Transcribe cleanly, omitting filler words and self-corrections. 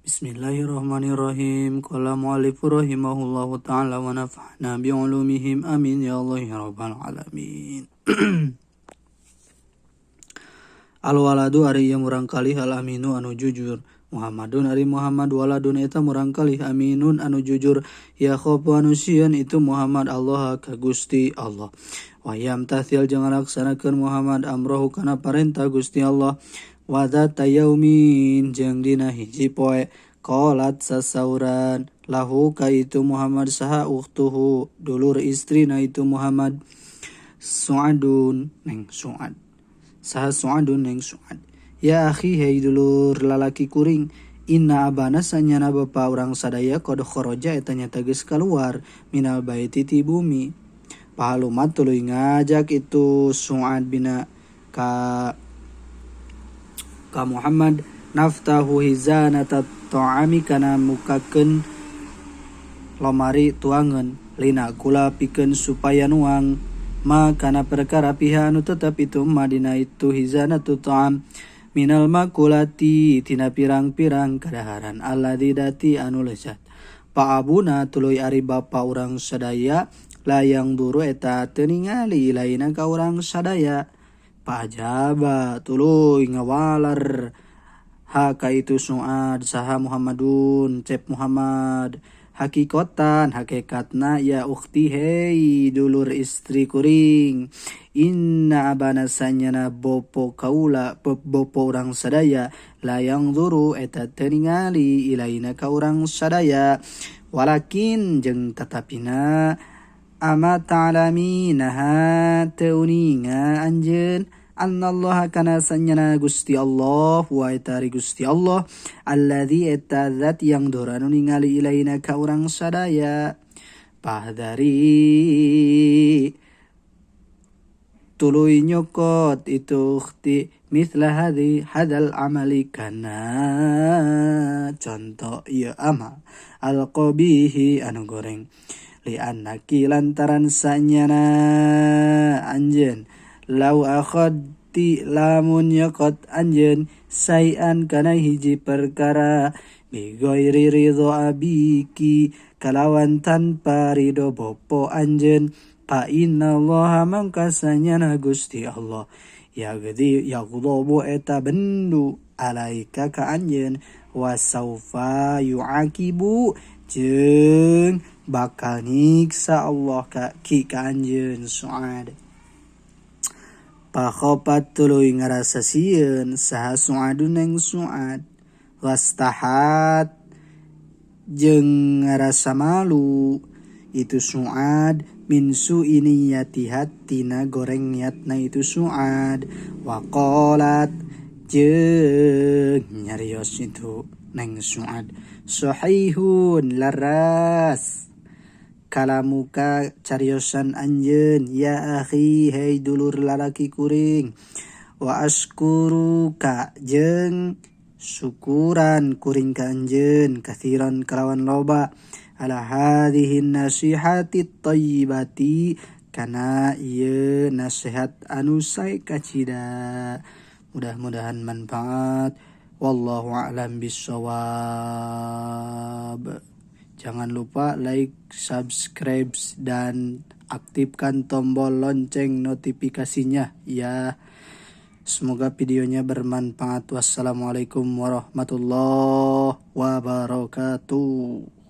Bismillahirrahmanirrahim. Qala mu'allifu rahimahullahu ta'ala wa nafa'na bi'ulumihim amin ya Allah ya rabbal alamin. Al waladu ari ieu murangkalih al aminu anu jujur. Muhammadun ari Muhammad waladun eta murangkalih aminun anu jujur. Yakhafu anu sieun itu Muhammad Allah ka Gusti Allah. Wa yamtathil jeung ngalaksanakeun Muhammad amrohu kana parentah Gusti Allah. Wa dzata yaumin jeung dina hiji poe qalat sasauran lahu ka itu Muhammad saha ukhtuhu dulur istrina itu Muhammad Su'adun neng Su'ad. Saha Su'adun neng Su'ad. Ya akhi hei dulur lalaki kuring inna abana sanyana bapa urang sadaya qad kharaja eta nyata geus kaluar minal baiti ti bumi. Pahalumat tuluy ngajak itu Su'ad bina ka Muhammad naftahu hizanata ta'ami kana mukakeun lomari tuangeun lina kula pikeun supaya nuang ma kana perkara piha anu tetep itu ma dina itu hizanatu ta'am minal makulati tina pirang-pirang kadaharan alladzi dati anu lezat. Pa'abuna tuluy ari bapa urang sadaya layang duru eta teu ningali laina ka urang sadaya. Pa'ajaba tuluy ngawalar ha ka itu Su'ad saha Muhammadun cep Muhammad hakikotan hakikatna ya ukhti hei dulur istri kuring inna abana sanyana bopo kaula bopo urang sadaya layang duru eta teu ningali ilaina ka urang sadaya walakin jeung tatapina ama ta'laminaha teu uninga anjeun annallaha kana sanyana Gusti Allah wa eta ari Gusti Allah alladzi eta zat yang doranu ningali ilaina ka urang sadaya. Pahdari tuluy nyokot itu ukhti mithla hadhi hadal amali kana contoh ieu amal alqabihi anu goreng li annaki lantaran sanyana anjeun lau akhadti lamun nyokot anjeun sayan kana hiji perkara bi ghairi ridho abiki kalawan tanpa ridho bopo anjeun fa innallaha mangka sanyana Gusti Allah yagdi yaghdabu eta bendu alaika ka anjeun wa saufa yu'aqibu jeung bakal nyiksa Allah ka ki ka anjeun Su'ad. Pakhopat tuluy ngarasa sieun saha Su'adun neng Su'ad wastahat jeung ngarasa malu itu Su'ad min su'i niyatiha tina goreng niatna itu Su'ad waqalat jeung nyarios itu neng Su'ad sahihun laras kalamuka cariosan anjeun ya akhi hei dulur lalaki kuring wa askuruka jeung syukuran kuring ka anjeun kathiran kalawan loba ala hadhihi nasihati thayyibati kana ieu nasihat anu sae kacida. Mudah-mudahan manfaat. Wallahu a'lam bissawab. Jangan lupa like, subscribe, dan aktifkan tombol lonceng notifikasinya ya. Semoga videonya bermanfaat. Wassalamualaikum warahmatullahi wabarakatuh.